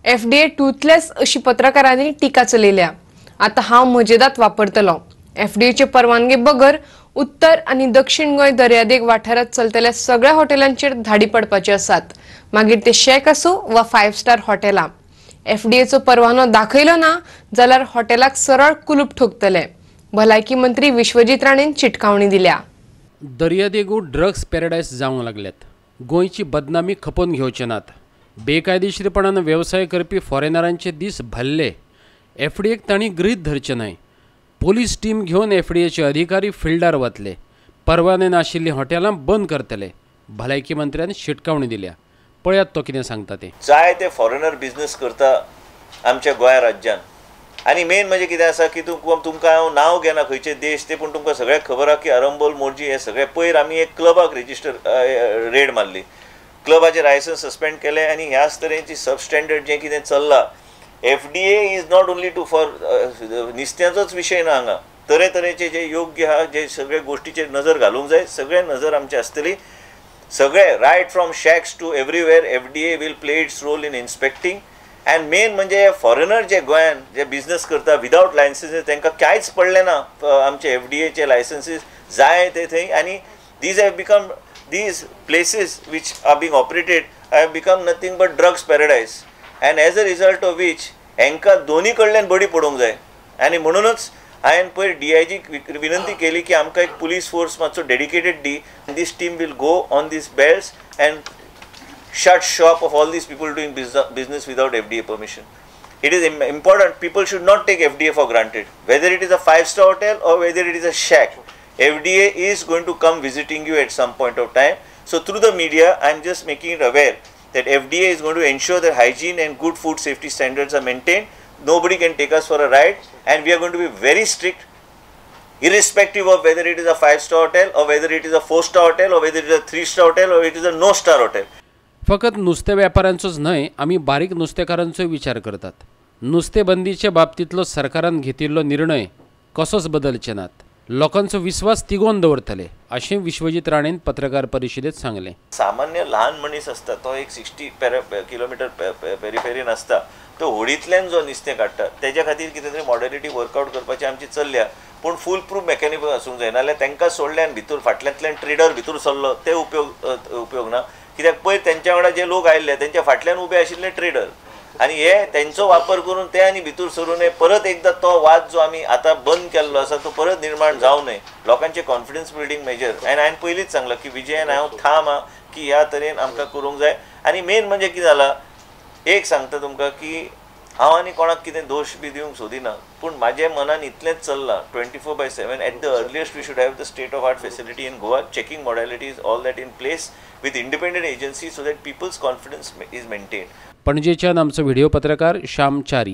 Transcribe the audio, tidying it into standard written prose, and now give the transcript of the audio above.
FDA Toothless अशी पत्रकारांनी टिका चलयल्या. आतां हांव म्हजेदात वापरतलो. एफडीएचे परवानगे बगर उत्तर आनी दक्षिण गोंय दर्यादेग वाठारांत चलतल्या सगळ्या हॉटेलांचेर धाडी पडपाचे आसात, मागीर ते शॅक आसूं वा 5 स्टार हॉटेलां. एफडीएचो परवानो दाखयलो ना जाल्यार हॉटेलाक सरळ कुलूप ठोकतले. भलायकी मंत्री विश्वजीत राणेन चिटकावणी दिल्या. दर्यादेगो ड्रग्स पॅराडायस जावंक लागल्यात. गोंयची बदनामी खपोवन घेवचे नात. बेकायदेशीरपणान वेवसाय करपी फॉरेनरांचे दीस भरले. एफडीएक तांणी गृहीत धरचें न्हय. पोलीस टीम घेवन एफडीएचे अधिकारी फिल्डार वतले. परवाने नाशिल्लीं हॉटेलां बंद करतले. भलायकी मंत्र्यान शिटकावणी दिल्या. पळयात तो कितें सांगता ते. जाय ते फॉरेनर बिझनेस करता आमच्या गोंय राज्यान. आनी मेन म्हणजे कितें आसा की तुमकां हांव नांव घेना खंयचे देश ते, पूण तुमकां सगळ्याक खबर आहा की अरंबोल मोरजी हे सगळे पयर आमी एक क्लबाक रेजिस्टर रेड मारली, क्लबाचे लायसन्स सस्पेंड केले आनी ह्याच तरेची सबस्टँडर्ड जें कितें चल्लां. FDA is not only to for नुस्त्याचोच विशय ना, हांगा तरेतरेचे जे योग्य आहा जे सगळे गोश्टीचेर नजर घालूंक जाय. सगळे नजर आमची आसतली. सगळे right from shacks to everywhere FDA will play its role in inspecting. And main म्हणजे फॉरेनर जे गोंयान जे बिझनस करता विदावट लायसन्सीस तांकां कांयच पडलें ना आमचे एफडीएचे लायसन्सीस जाय ते थंय. आनी these have become these places which are being operated have become nothing but drugs paradise. And as a result of which हांकां दोनी कडल्यान बडी पडूंक जाय. आनी म्हणूनच हांवें पयर डीआयजीक विनंती केली की आमकां एक पुलीस फोर्स मातसो dedicated the. This team will go on these belts and shut shop of all these people doing business without FDA permission. It is important, people should not take FDA for granted. Whether it is a 5-star hotel or whether it is a shack, FDA is going to come visiting you at some point of time. So through the media, I am just making it aware that FDA is going to ensure that hygiene and good food safety standards are maintained. Nobody can take us for a ride, and we are going to be very strict, irrespective of whether it is a 5-star hotel or whether it is a 4-star hotel or whether it is a 3-star hotel or it is a no-star hotel. फकत नुस्तें व्यापाऱ्यांचोच न्हय, आमी बारीक नुस्तेकारांचोय विचार करतात. नुस्तें बंदीचे बाबतींतलो सरकारान घेतिल्लो निर्णय कसोच बदलचे नात. लोकांचो विस्वास तिगोवन दवरतले अशें विश्वजीत राणेन पत्रकार परिशदेंत सांगलें. सामान्य ल्हान मनीस आसता तो एक 60 किलोमिटर पेरिफेरीन आसता, तो होडींतल्यान जो नुस्तें काडटा तेज्या खातीर कितें तरी मॉडलिटी वर्कआवट करपाची आमची चल्ल्या. पूण फूल प्रूफ मेकॅनिजम आसूंक जाय, नाजाल्यार तांकां सोडल्यान भितर फाटल्यांतल्यान ट्रेडर भितर सरलो ते उपयोग ना. कित्याक पयर तेंच्या वांगडा जे लोक आयिल्ले तेंच्या फाटल्यान उबे आशिल्ले ट्रेडर आनी हे तेंचो वापर करून ते आनी भितर सरून परत एकदां तो वाद जो आमी आतां बंद केल्लो आसा तो परत निर्माण जावं नये. लोकांचे कॉन्फिडन्स बिल्डींग मेजर. आनी हांवें पयलींच सांगलां की विजयान हांव ठाम आहा की ह्या तरेन आमकां करूंक जाय. आनी मेन म्हणजे कितें जालां, एक सांगता तुमकां की हांव आनी कोणाक कितें दोश बी दिवंक सोदिना, पूण म्हाज्या मनान इतलेंच चल्लां 24/7 at the earliest we should have the state of art facility in Goa, checking modalities all that in place with independent agency so that people's confidence is maintained. पणजेच्यान आमचो व्हिडिओ पत्रकार श्याम चारी.